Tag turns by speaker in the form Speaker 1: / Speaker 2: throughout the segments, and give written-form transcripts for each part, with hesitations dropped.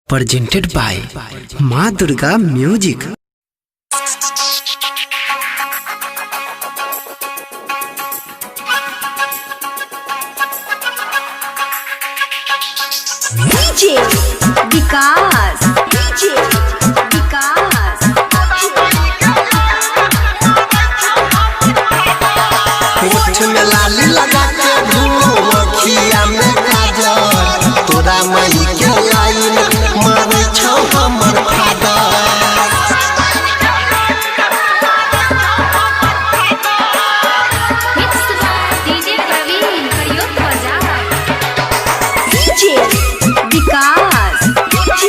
Speaker 1: Presented by Maa Durga music.
Speaker 2: DJ Vikas, DJ Vikas.
Speaker 3: होठ में लाली लगा के घूम, अखिया में काजल, तोरा मई के लाइन मारे छौ हमर father.
Speaker 4: Mix by DJ Praveen प्रयोग बाजार।
Speaker 2: DJ Vikas, DJ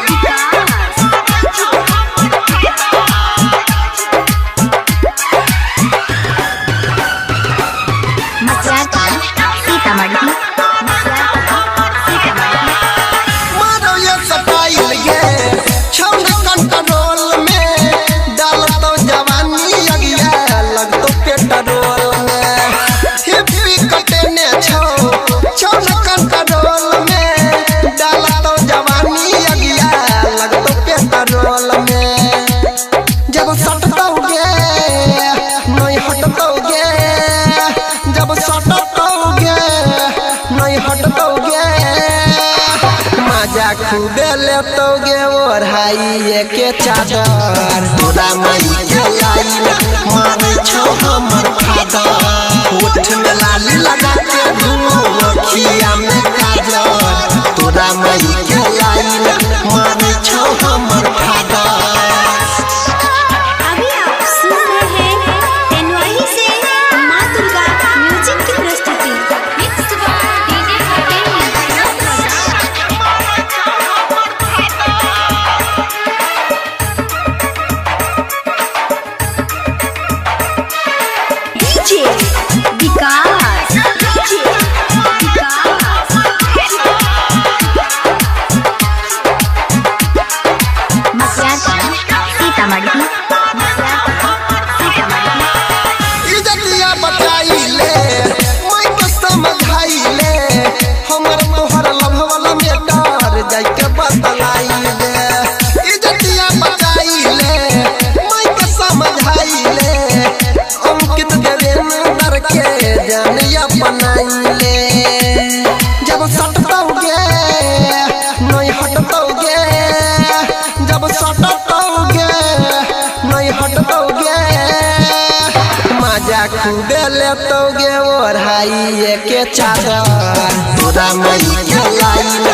Speaker 2: Vikas.
Speaker 4: Sitamarhi, Sitamarhi.
Speaker 3: मारो ये स्टाइल ये छौ न कंट्रोल में, डालतो जवानी अगिया लगतो पेट्रोल में। हिप्पी कटेने छौ, छौ न कंट्रोल में, डालतो जवानी अगिया लगतो पेट्रोल में। जब सटतौगे नहीं हटतौगे, जब सटतौगे नहीं हटतौगे, मजा खूबे लेतौगे ओढ़ाई के चादर। तोरा मई के लाइन मारे छौ हमर फादर। होठ में लाली लगा के घूम, अखिया में काजल, तोरा मई के लाइन मारे छौ हमर फादर।
Speaker 2: अभी आप सुन रहे हैं एनवाई से माँ दुर्गा म्यूजिक की प्रस्तुति।
Speaker 4: मिक्स बाय डीजे प्रवीण प्रयोग बाजार।
Speaker 2: DJ Vikas, DJ Vikas.
Speaker 4: Sitamarhi, Sitamarhi.
Speaker 3: इज्जतिया बचाइले मैं तो समझाइले, हमर तोहर लभवला में डर जाइके बतलाइले। इज्जतिया बचाइले मैं तो समझाइले, अंकित देवेंद्र के जान अपनाइले। जब सटतौगे नहीं हटतौगे, जब सटतौगे नहीं हटतौगे, मजा खूबे लेतौगे ओढ़ाई के चादर। तोरा मई के लाइन